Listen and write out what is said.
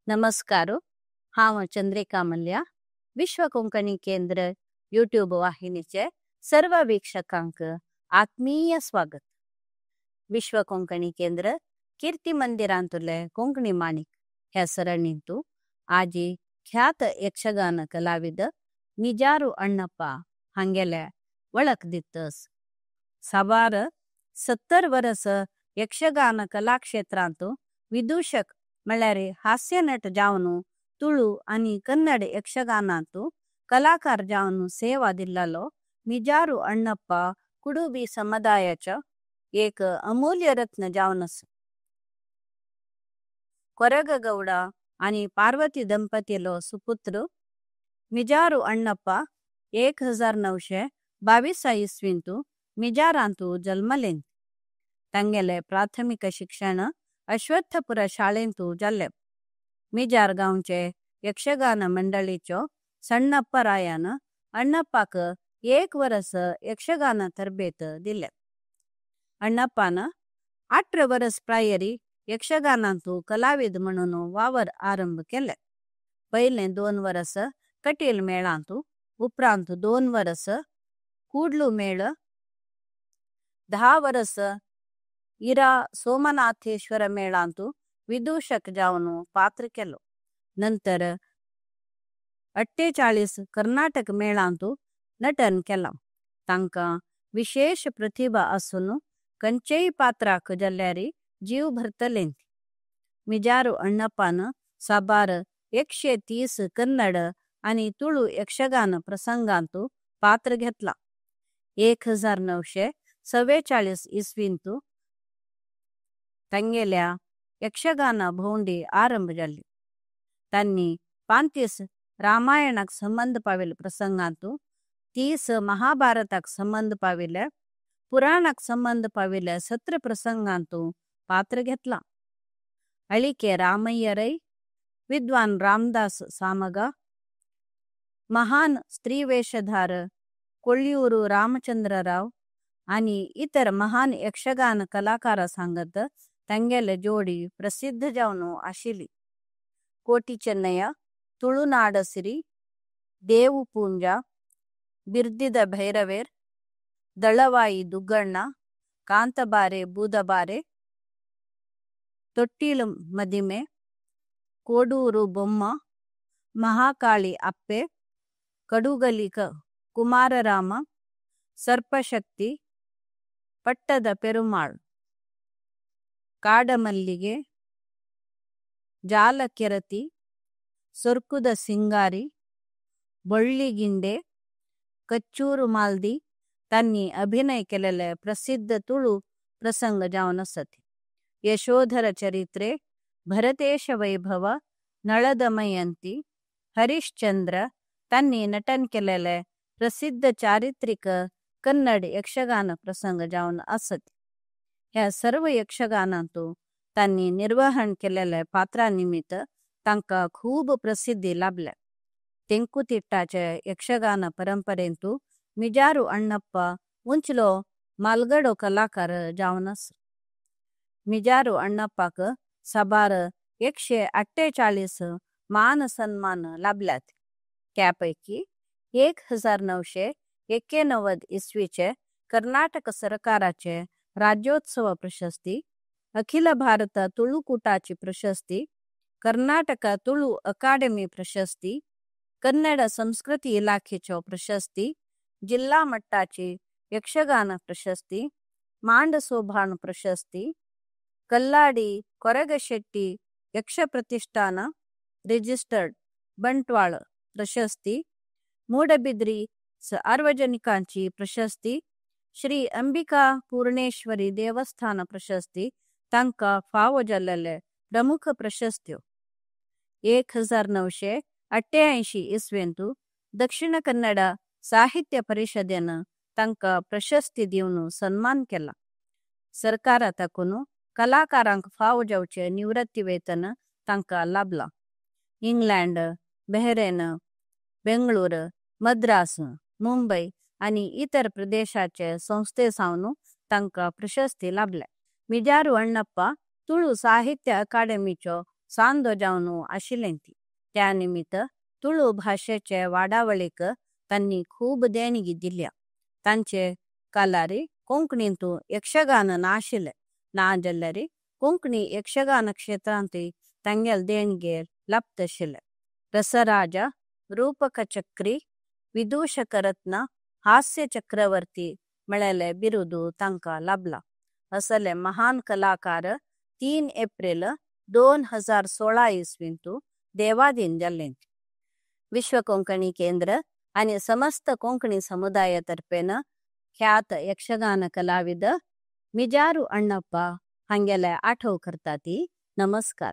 नमस्कार, हांव चंद्रिका मल्या, विश्व कोंकणी केंद्र यूट्यूब वाहिनीचे सर्व वीक्षकांक आत्मीय स्वागत। विश्व कोंकणी केंद्र कीर्ती मंदिरांतुले कोंकणी माणिक ह्या सरणींतु आजी ख्यात यक्षगान कलाविद मिजारू अण्णप्पा हांगेले वळख दितस। साबार 70 वर्स यक्षगान कलाक्षेत्रांतु विदूषक मल्यारे हास्य नट जावनु तुळु आणि कन्नड यक्षगानांतु कलाकार जावनु सेवा दिल्लालो मिजारू अण्णप्पा कुडुबी समुदायाचा एक अमूल्य रत्न जावनस। कोरगगौडा आणि पार्वती दंपतीलो सुपुत्र मिजारू अण्णप्पा 1922 इसवींतु मिजारांतु जन्मलें। तंगेले प्राथमिक शिक्षण अश्वत्थपुर शाळेंतु जाल्ले। मिजार गांवचे यक्षगान मंडळीचो सण्णप्पा रायान अण्णप्पाक 1 वर्ष यक्षगान तरबेत दिले। अण्णप्पान 18 वर्ष प्रायरी यक्षगानांतु कलाविद म्हणून वावर आरंभ केले। पहिले 2 वर्ष कटील मेळांतु, उपरांत 2 वर्ष कूडलू मेळ, 10 वर्ष इरा सोमनाथेश्वर मेळांतु विदूषक जावनु पात्र केलो। नंतर 48 कर्नाटक मेळांतु नटन केला। तांका विशेष प्रतिभा असून कंचेई पात्राक जल्ल्यारी जीव भरतलें। मिजारू अण्णप्पान साबार 130 कन्नड आणि तुळू यक्षगान प्रसंगांतु पात्र घेतला। 1944 इसवींतु तंगेल्या यक्षगान भोंडी आरंभ जाल्ली। तांनी 35 रामायणाक संबंध पाविले प्रसंगांतु, 30 महाभारताक संबंध पाविले, पुराणाक संबंध पाविले 17 प्रसंगांतु पात्र घेतला। अळिके रामय्य रೈ, विद्वान रामदास सामगा, महान स्त्रीवेषधार कोळ्ळूरू रामचंद्र राव आणि इतर महान यक्षगान कलाकार सांगत तंगेले जोडी प्रसिद्ध जावनु आशिली। कोटी चेन्नಯ್ಯ, तुळुनाड सिरी, देव पूंजा, बिर्दिद भैरवेर, दळवाई दुग्गण्ण, कांतबारे बूदबारे, ತೊಟ್ಟಿಲು ಮದಿಮೆ, ಕೋಡೂರು ಬೊಮ್ಮ, महाकाली अप्पे, कडुगली कुमारराम, सर्पशक्ति, पट्टद पेरुमाळ್, काडमल्लिगे, जालकेरति, सोर्कुद सिंगारी, बೊಳ್ಳಿಗಿಂಡೆ, कच्चूರು माल्दी तांनी अभिनय केलेले प्रसिद्ध तुळु प्रसंग जावन आसत। यशोधर चरित्रे, भरतेश वैभव, नळदमयंती, हरिश्चंद्र तांनी नटन केलेले प्रसिद्ध चारित्रिक कन्नड यक्षगान प्रसंग जावन आसत। ह्या सर्व यक्षगानांतु तांनी निर्वहण केलेले पात्रानिमित्त तांकां खूब प्रसिद्धी लाभल्या। तेंकुतिट्टाचे यक्षगान परंपरेंतु मिजारू अण्णप्पा उंचलो मालगडो कलाकार जावन आसा। मिजारू अण्णप्पाक साबार 148 मान सन्मान लाभल्यात। त्यापैकी 1991 इसवीचे कर्नाटक सरकाराचे राज्योत्सव प्रशस्ती, अखिल भारत तुळुकूटाची प्रशस्ती, कर्नाटक तुळु अकादमी प्रशस्ती, कन्नड संस्कृती इलाखेचो प्रशस्ती, जिल्हा मट्टाची यक्षगान प्रशस्ती, मांडसोभान प्रशस्ती, कल्लाडी कोरगशेट्टी यक्ष प्रतिष्ठान रिजिस्टर्ड बंटवाळ प्रशस्ती, मूडबिद्री सार्वजनिकांची प्रशस्ती, श्री अंबिका पूर्णेश्वरी देवस्थान प्रशस्ती तांकां फावो जाल्ले प्रमुख प्रशस्त्यो। 1988 इसवेंतु दक्षिण कन्नड साहित्य परिषदेन तांकां प्रशस्ती दिवन सन्मान केला। सरकारा ताकून कलाकारांक फावो जावचे निवृत्ती वेतन तांकां लाभला। इंग्लंड, बहरेन, बेंगळूर, मद्रास, मुंबई आणि इतर प्रदेशाचे संस्थे सावन तांकां प्रशस्ती लाभल्या। मिजारू अण्णप्पा तुळू साहित्य अकादमीचो सांदो जावनु आशिलेंती. त्या निमित्त तुळू भाशेचे वाडावळीक तान्नी खूब देणगी दिल्या. तांचे कालारी कोंकणींतु यक्षगान ना आशिले ना जाल्यारी कोंकणी यक्षगान क्षेत्रांतु तांगेल देणगे लाभतशिले. रसराज, रूपकचक्री, विदूषकरत्न, हास्य चक्रवर्ती मळेले बिरुदु तांका लाभला. असले महान कलाकार 3 एप्रिल 2016 इस्विंतु देवादीन जाल्लेंती. विश्व कोंकणी केंद्र आणि समस्त कोंकणी समुदाय तर्फेन ख्यात यक्षगान कलाविद मिजारू अण्णप्पा हांगेले आठव करताती. नमस्कार.